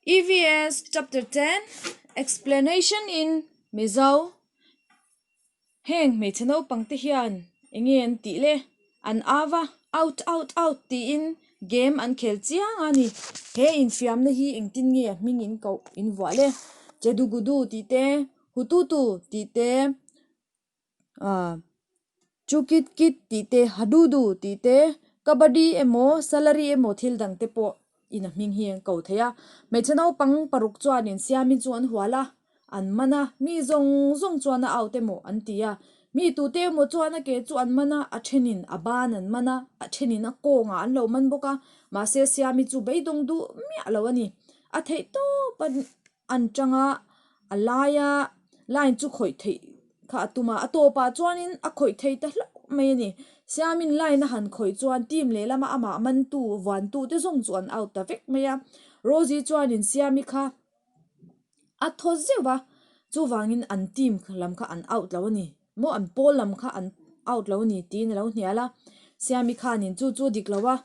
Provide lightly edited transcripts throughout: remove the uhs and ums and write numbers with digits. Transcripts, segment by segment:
EVS Chapter 10 Explanation in Mizo Heng hmeichhe naupang te hian enge an tih le? An au a, out out out tiin game an khel chiang a ni. He infiamna hi engtin nge a hming in koh in vuah le? Chedugudu tih te, Hututu tih te, Ahh chu kit kit tih te hadudu tih te kabaddi emaw salary emaw thil dang te pawh in a hming hi an ko thei a hmeichhe naupang paruk chuanin siamin chu an hual a an man a mi zawng zawng chuan a out emaw an ti a mi tute emaw chuan a ke chu an man a a thenin a ban an man a a thenin a kawngah an lo man bawk a mahse siami chu beidawng duh miah lo a ni a theih tawp a an tang a a laia line chu khawih theih kha a tum a a tawpah chuanin a khawih thei ta hlauh mai a ni siamin line a han khawih chuan team lehlam a amah mantu vuantu te zawng chu an out ta vek mai a Rosie chuanin siami kha a thaw zeuh va chuvangin an team lam kha an out lo a ni maw an pawl lam kha an out lo a ni tiin a lo hnial a siami khanin chu chu dik lo a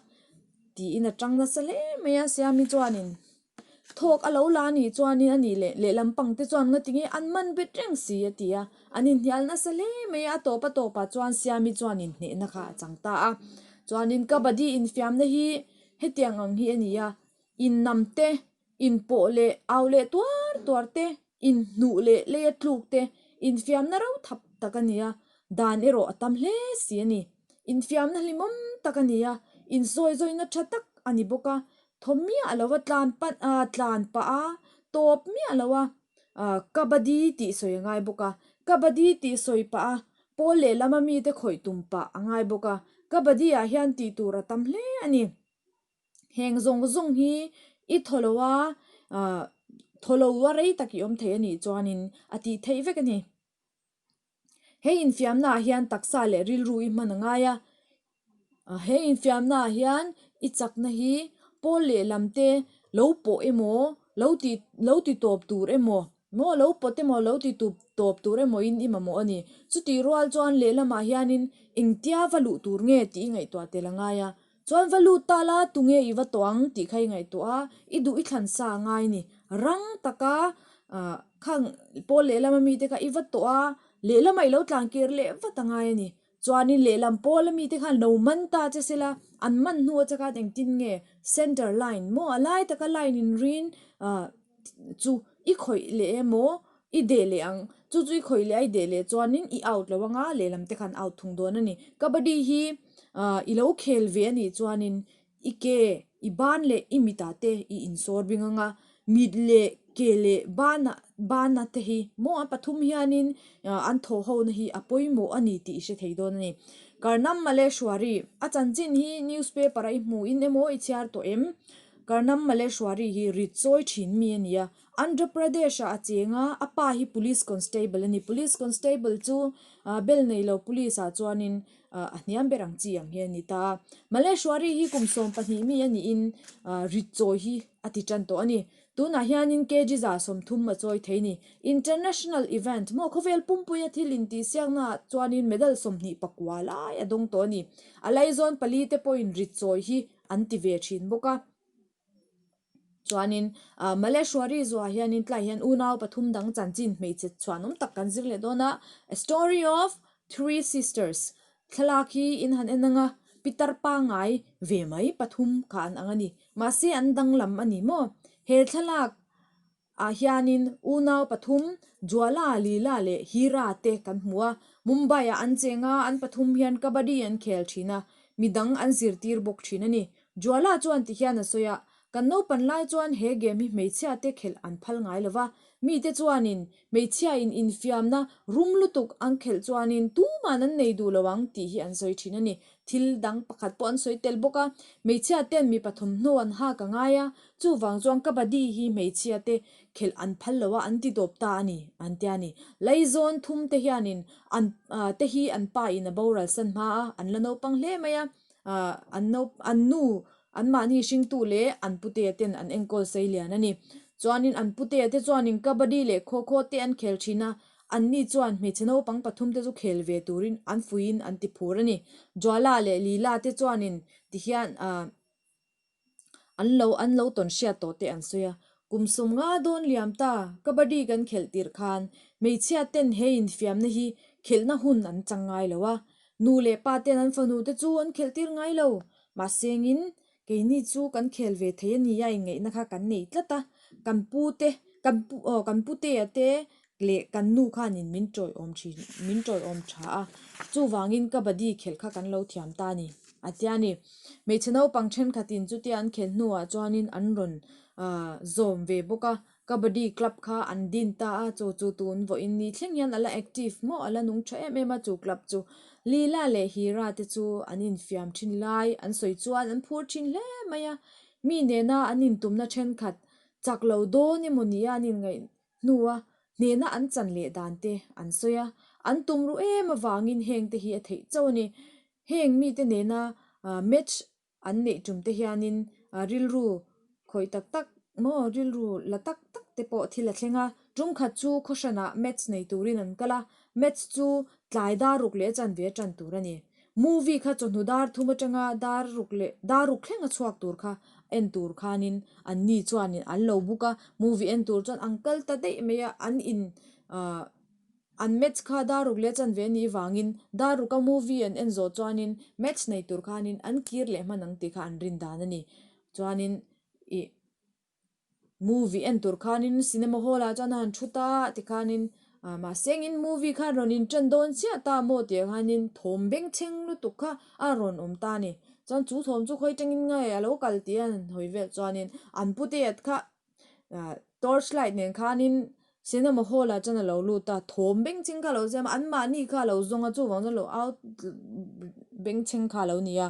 tiin a tang nasa hle mai a siami chuanin. Thawk a lo la a nih chuanin a nih leh lehlam pang te chuan nga tinge an man bet reng si a ti a, an inhnial nasa hle mai a, a tawp a tawpah chuan Siami chuan inhnehna kha a chang ta a. Chuanin Kabaddi infiamna hi hetiang ang hi a ni a, innam te, inpawh leh au leh tuar tuar te, inhnuh leh lei a tluk te, infiamna ro thap tak a ni a, dan erawh a tam hle si a ni. Infiamna hlimawm tak a ni a, insawizawina tha tak a ni bawk a, Thaw miah lo a tlan pan ah tlan pah a tawp miah lo a ah kabaddi tih sawi a ngai bawk a kabaddi tih sawi pah a pawl lehlam a mite khawih tum pah a ngai bawk a kabaddi ah hian tih tur a tam hle a ni heng zawng zawng hi i thaw lo a ah thaw lo a rei tak i awm thei a nih chuanin a tih theih vek a ni. He infiamna ah hian taksa leh rilru i hman a ngai a, he infiamna ah hian i chakna hi pawl lehlam te lo pawh emaw lo ti lo ti tawp tur emaw maw lo pawt emaw lo ti tup tawp tur emaw in i mamawh a ni. Chutih rual chuan lehlamah hianin engtia va luh tur nge tih i ngaihtuah tel a ngai a, Chuan va lut ta la, tunge i va tawh ang tih kha i ngaihtuah a, i duh i thlan sa a ngai ni. Rang taka khang pawl lehlam ami te kha i va tawh a, lehlamah i lo tlan kir leh vat a ngai a ni. Chuanin lehlam pawl ami te khan lo man ta che sela, an man hnu a che khan engtin nge center line maw a lai taka line in rin chu i khawih leh emaw i deh leh ang, chu chu i khawih leh a i deh leh chuanin i out lo anga lehlam te khan out thung dawn a ni. Kabaddi hi ah i lo khel ve a nih chuanin i ke i ban leh i mitah te i insawr bing anga mit leh ke leh banah bana te hi maw a pathum hianin ah an thawh ho na hi a pawimawh a ni tih i hre thei dawn a ni. Karnam Maleshwari a chanchin hi newspaper a i hmuh in emaw i chhiar tawh em? Karnam Maleshwari hi rit chawi thin mi a ni a, Andhra Pradesh ah a cheng a, a pa hi Police Constable a ni. Police Constable chu bel nei lo Police ah chuanin a hniam ber ang chi ang hi a ni ta a. Maleshwari hi kum 12 mi a niin rit chawi hi a ti tan tawh a ni. Tunah hianin kg 30 a chawi thei a ni. International event maw khawvel pumpuia thil intihsiakna ah chuanin medal 29 lai a dawng tawh a ni. A laizawn pali te pawhin rit chawi hi an ti ve thin bawk a. Chuanin ah Maleshwari zuah hianin tlaiah hian unau pathum dang chanchin hmeichhe chhuanawm tak kan zir leh dawn a, a story of three sisters thlalak hi in han en ang a, pitar pangngai ve mai pathum kha an ang a ni. Mahse an danglam a ni maw? He thlalak ah hianin unau pathum Jwala, Leela leh Hira te kan hmu a, Mumbai ah an cheng a, an pathum hian Kabaddi an khel thin a, midang an zirtir bawk thin a ni. Jwala chuan ti hian a sawi a, Kan naupan lai chuan he game hi hmeichhia te khelh an phal ngai lo va, mite chuanin hmeichhia in infiamna rum lutuk an khelh chuanin tuman an nei duh lo ang tih hi an sawi thin a ni. Thil dang pakhat pawh an sawi tel bawk a, hmeichhia ten mipa thawmhnaw an hak a ngai a, Chuvang chuan kabaddi hi hmeichhia te khelh an phal lo a, an ti tawp ta a ni, an ti a ni. Laizawn thum te hianin an te hi an pa in a boral san hma a, an la naupang hle mai a, an nau an nu an mahni hringtu leh an putea ten an enkawl sei lian a ni. Chuanin an putea te chuanin kabaddi leh kho kho te an khel thin a, anni chuan hmeichhe naupang pathum te chu khel ve turin an fuiin an ti phur a ni. Jwala leh Leela te chuanin tihian ah. An lo an lo tawn hriat tawh te an sawi a. Kum 50 dawn liam ta kabaddi kan khelh tirh khan hmeichhia ten he infiamna hi khelhna hun an chang ngai lo a, nu leh pa ten an fanu te chu an khelh tir ngai lo. Mahsengin keini chu kan khel ve thei a ni a inngaihna kha kan nei tlat a, kan pu te kan pu aw kan putea te leh kan nu khanin min tawiawm thin min tawiawm tha a, chuvangin kabaddi khelh kha kan lo thiam ta a ni a tia ni. Hmeichhe naupang thenkhatin chutia an khelh hnuah chuanin an rawn ah zawm ve bawk a, kabaddi club kha an din ta a, chu chu tun vawiin ni thleng hian a la active maw a la nung tha em em a chu club chu. Lila leh Hira te chu an infiam thin lai an sawi chuan an phur thin hle mai a, mi nena an intumna thenkhat chak lo dawn emaw nia an inngaih hnua hnehna an chan leh dan te an sawi a, an tum ruh em avangin heng te hi a theih chauh a ni. Heng mite nena match an neih tum te hianin rilru khawih tak tak maw rilru la tak tak te pawh thil a thleng a, tum khat chu khaw hranah match nei turin an kal a, match chu tlai dar ruk leh chanve a tan tur a ni. Movie kha chawhnu dar thum atanga dar ruk leh dar ruk thleng a chhuak tur kha en tur khanin an ni chuanin an lo book a, movie en tur chuan an kal ta daih mai a, an in ahh an match kha dar ruk leh chanve a nih vangin dar ruka movie an en zawh chuanin match nei tur khanin an kir leh hman ang tih kha an rin dan a ni. Chuanin ih. Movie en tur khanin cinema hall ah chuan a han thu ta tikhanin ah mahse engin movie khan rawn in ṭan dawn chiah ta maw tih khanin thawm bengchheng lutuk kha a rawn awm ta a ni chuan chu thawm chu khawi tangin nge a lo kal tih a han hawi vel chuanin an putea kha ah torch light nen khanin cinema hall ah chuan a lo lut a thawm bengchheng kha a lo siam a anmahni kha a lo zawng a chuvang chuan lo au bengchheng kha a lo ni a.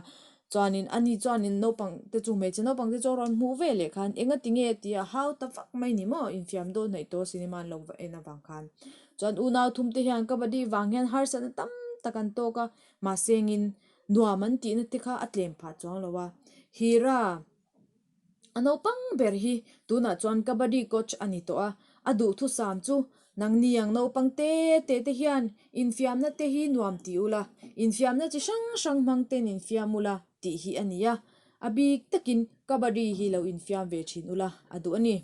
Chuanin ani chuanin naupang te chu hmeichhe naupang te chu a rawn hmuh ve leh khan enga ti nge tih a hau ta vak mai ni maw infiam dawn hnaih tawh cinema an lo va en avang khan. Chuan unau thum te hian kabaddi vang hian harsatna tam tak an tawk a mahse engin nuam an tihna te kha a tlem phah chuang lo a. Hira A naupang ber hi tunah chuan kabaddi coach a ni tawh a, a duhthusam chu nangni ang naupang te te te hian infiamna te hi nuam ti ula, infiamna chi hrang hrang hmang ten infiam ula tih hi a ni a, a bik takin kabaddi hi lo infiam ve thin ula a duh a ni.